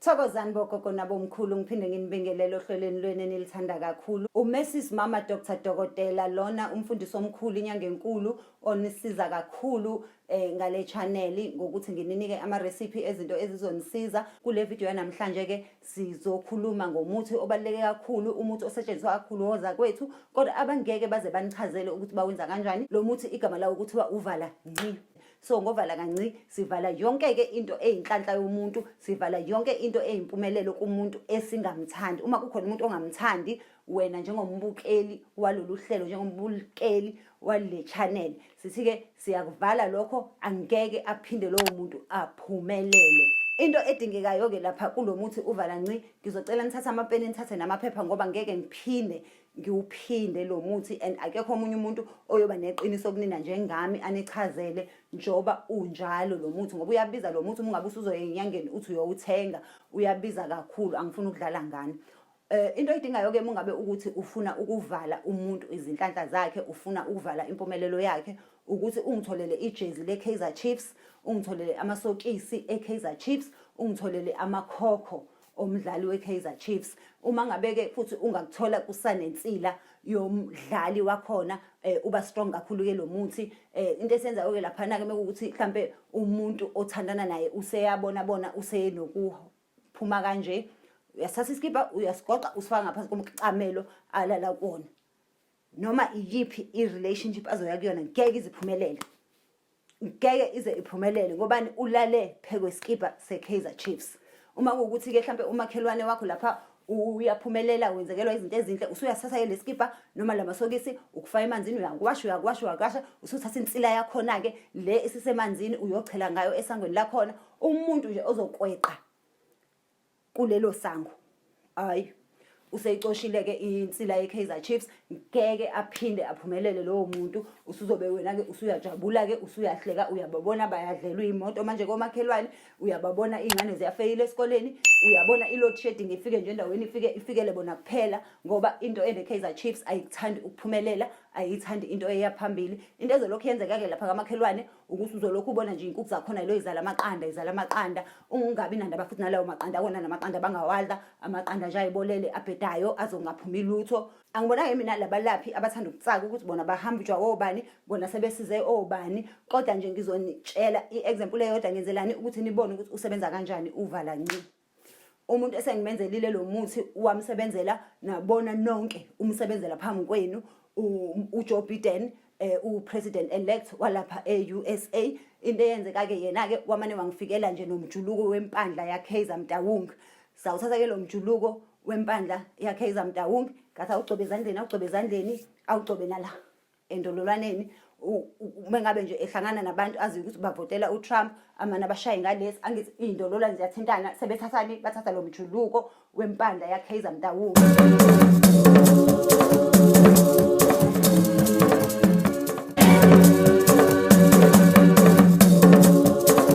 Thokozani bogogo nabomkhulu, ngiphinde nginibingelele ohlelweni lwenu enilithanda kakhulu. UMrs Mama Dr Dokotela lona, umfundisi omkhulu, inyanga enkulu onisiza kakhulu ngale channel ngokuthi ngininike ama recipe ezinto ezizonisiza. Kule video yanamhlanje ke sizokhuluma ngomuthi obaluleke kakhulu, umuthi osetshenziswa kakhulu woza kwethu, kodwa abangeke baze banichazele ukuthi bawenza kanjani. Lo muthi igama lawo kuthiwa uvala ngci. So ngovala kanci sivala yonke ke into eyinhlanhla yomuntu, sivala yonke into eyimpumelelo kumuntu esingamthandi. Uma kukhona umuntu ongamthandi wena njengombukeli walolu hlelo, njengombukeli wale channel, sithi ke siyakuvala lokho, angeke aphinde lowo muntu aphumelele. Into edingekayo ke lapha kulomuthi uvala nci, ngizocela nithathe amapeni, nithathe namaphepha, ngoba ngeke ngiphinde ngiwuphinde lo muthi, and akekho omunye umuntu oyoba neqiniso kunina njengami anichazele njoba unjalo lo muthi, ngoba uyabiza lo muthi. Uma ungabe usuzoya enyangeni uthi uyowuthenga, uyabiza kakhulu, angifuni ukudlala ngani. Into oyidingayo ke mungabe ukuthi ufuna ukuvala umuntu izinhlanhla zakhe, ufuna ukuvala impumelelo yakhe, ukuthi ungitholele ijezi le-Kaizer Chiefs, ungitholele amasokisi e-Kaizer Chiefs, ungitholele amakhokho omdlali we-Kaizer Chiefs. Uma ngabe-ke futhi ungakuthola kusanensila yomdlali wakhona, uba strong kakhulu-ke lo muthi. Into esiyenzayo-ke laphana-ke mekuwukuthi mhlampe umuntu othandana naye useyabona bona usenokuphuma kanje, uyasithatha isikibha, uyasigoqa, usifaka ngaphansi komcamelo alala kuwona. Noma iyiphi i-relationship azoya kuyona ngeke iziphumelele, ngeke ize iphumelele, ngobani? Ulale phekwe skibha se-Kaizer Chiefs. Uma kuwukuthi-ke mhlampe umakhelwane wakho lapha uyaphumelela, wenzekelwa izinto ezinhle, usuyasithatha-ke le skibha noma la masokisi, ukufaka emanzini, uyakuwasha, uyakuwasha, uyakuwasha, usuthatha insila yakhona-ke le esisemanzini, uyochela ngayo esangweni lakhona. Umuntu nje ozokweqa kulelo sango, hayi, useyicoshile-ke insila ye-Kaizer Chiefs, ngeke aphinde aphumelele lowo muntu. Usuzobe wena-ke usuyajabula-ke, usuyahleka, uyababona bayadlelwa iy'moto manje komakhelwane, uyababona iy'ngane ziyafeyila esikoleni, uyabona i-load shedding ifike nje endaweni, ifike ifikele bona kuphela, ngoba into ene-Kaizer Chiefs ayikuthandi ukuphumelela, ayiyithandi into eya phambili. Into ezolokhu yenzeka-ke lapha kamakhelwane ukuthi uzolokhu ubona nje iy'nkukhu zakhona lo izala amaqanda, izala amaqanda, ungabi nandaba futhi nalawo maqanda akona, namaqanda bangawadla, amaqanda nje ayibolele abhedayo azongaphumi lutho. Angibonake mina labalaphi abathanda ukutsaka ukuthi bona bahamba obani, bona sebesize obani, kodwa nje ngizonitshela i-example eyodwa, ngenzelani ukuthi nibone ukuthi usebenza kanjani uvala nci. Umuntu esengimenzelile lo muthi wamsebenzela, nabona nonke umsebenzela phambi kwenu, uJoe Biden, upresident elect walapha e-USA. Into eyenzeka ke, yena ke wamane wangifikela nje nomjuluko wempandla yaKaizer Mtaung. Sawuthatha ke lo mjuluko wempandla yaKaizer Mtaung, ngathi awugcobe ezandleni, awugcobe ezandleni, awugcobe nala endololwaneni. Uma ngabe nje ehlangana nabantu aziyo ukuthi bavotela uTrump, amane abashaye ngalesi, angithi iy'ndololwane ziyathintana, sebethathani, bathatha lo mjuluko wempandla yaKaizer Mtaung.